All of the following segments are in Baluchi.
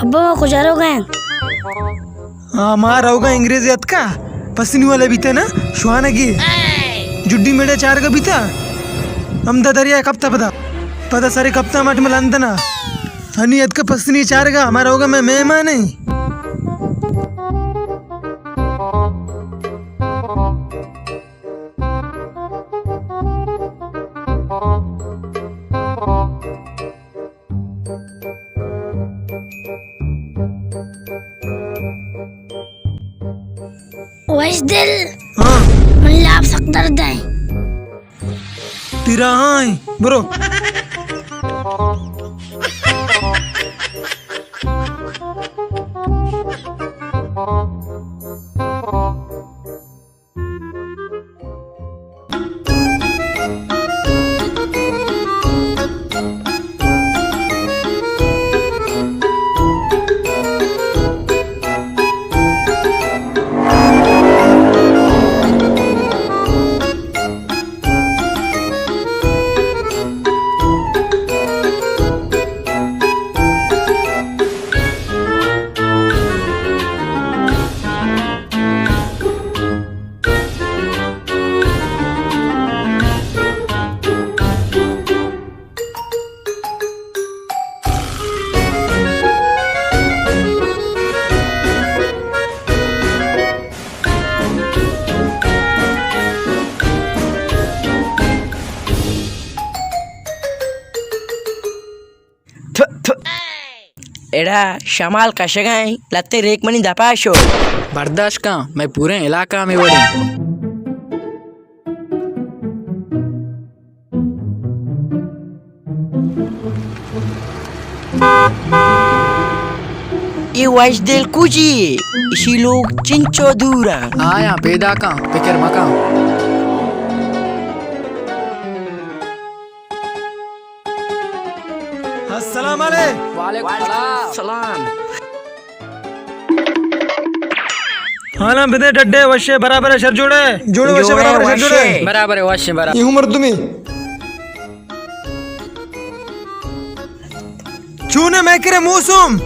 ابا، ما کجا روگا ایں؟ ہاں، ما روگا انگریزے اتکا، پسنی والا بیتا نا، شوانگی۔ جڈی میڑے چارگا بیتا، ہمدا دریا کپتا پدا۔ پدا سرے کپتا مٹ مہ لندنا۔ ہنی اتکا پسنی چارگا، ما روگا مئے مہمان ایں۔ وش دل۔ ہاں۔ منی لاپ سک درد ایں۔ تیرا ہاں ایں، برو۔ تھ، تھ۔ اڑا شمال کشگا ایں، لتے ریک منی دپا شو۔ برداشت کن، مئے پوریں علاقہ ہمے وڑیں۔ اے وشدل کجی؟ اشی لوگ چنچو دور انت؟ آیاں پیداکاں، پکر مکن۔ السلام علیکم۔ وعلیکم السلام۔ حالاں بدے ڈڈے، وشے، برابر، شر جوڑے؟ جوڑے، وشے، جوڑے، برابر، شر جوڑے؟ وشے۔ برابر، وشے، برابر۔ اے عمر دمی۔ چونے مئے کرے موسم؟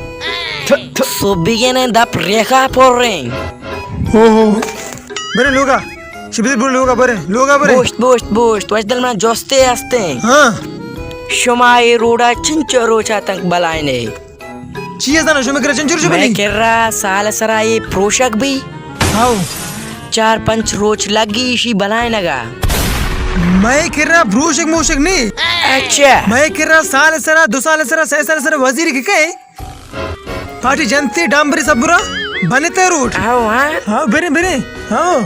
صبح گینے دپ ریخا پر رہے۔ ہو ہو۔ برے لوگا۔ شبیر برے لوگا برے۔ لوگا برے۔ بوشت، بوشت، بوشت۔ وشدل من جوستے ہستے۔ ہاں۔ شما اے روڈا چنچو روچا تنک بلائنے؟ چی زانا شمے کرا چنچو روچا بلی؟ مئے کرا سال سرا اے پروشک بی۔ ہاؤ۔ چار پنچ روچ لگی ایشی بلائینگا۔ مئے کرا بروشک موشک نی۔ اچھا۔ مئے کرا سال سرا، دو سال سرا، سہ سال سرا وزیر کہ کئے؟ پارٹی جنتی ڈامبری سبرا بنتے روڈ۔ ہاؤ، ہاں۔ ہاؤ، برے، برے۔ ہاؤ۔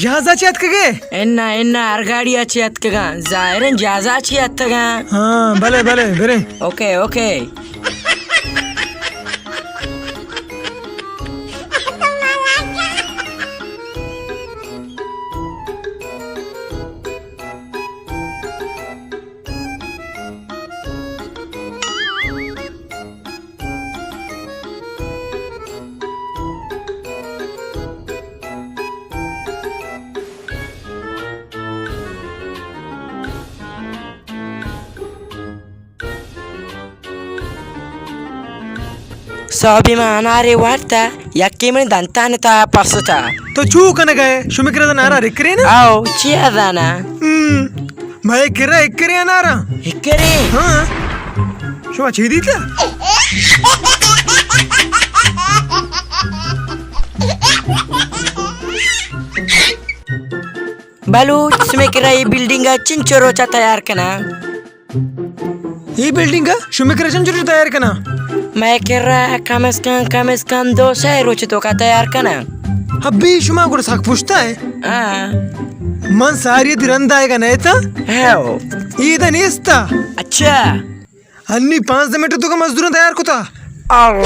جہازا چہ اتکگے؟ انا، انا، ہر گاڑیا چہ اتکگاں۔ ظاہریں جہازا چہ اتکگاں۔ ہاں، بلے، بلے، بریں۔ Okay, okay. سہبی ما انارے وارتا، یکے من دنتان تا پستا۔ تو چو کنگا ئے؟ شمے کرا انارا رکرے نا؟ آؤ، چی ازانا؟ ہم۔ مئے کرا اکرے انارا۔ اکرے؟ ہاں۔ شما چی دیتا؟ بلوچ، شمے کرا اے بلڈنگا چنچو روچا تیار کنا؟ اے بلڈنگا شمے کرا چنچو روچا تیار کنا؟ مئے کرا کم از کم، کم از کم دو سئے روچ توکا تیار کنا۔ ابی، شما گڑا سک پشتا ئے۔ ہاں۔ من ساری تی رند آئیگا نئے تا؟ ہاؤ۔ ایدا نیستا۔ اچھا۔ ہنی پانزدہ منٹ توکا مزدوراں تیار کتا۔ آؤ۔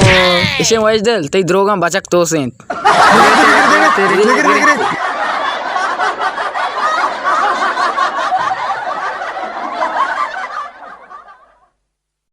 اشیں وشدل، تئی دروگاں بچک توسینت۔ نگرے، نگرے، نگرے۔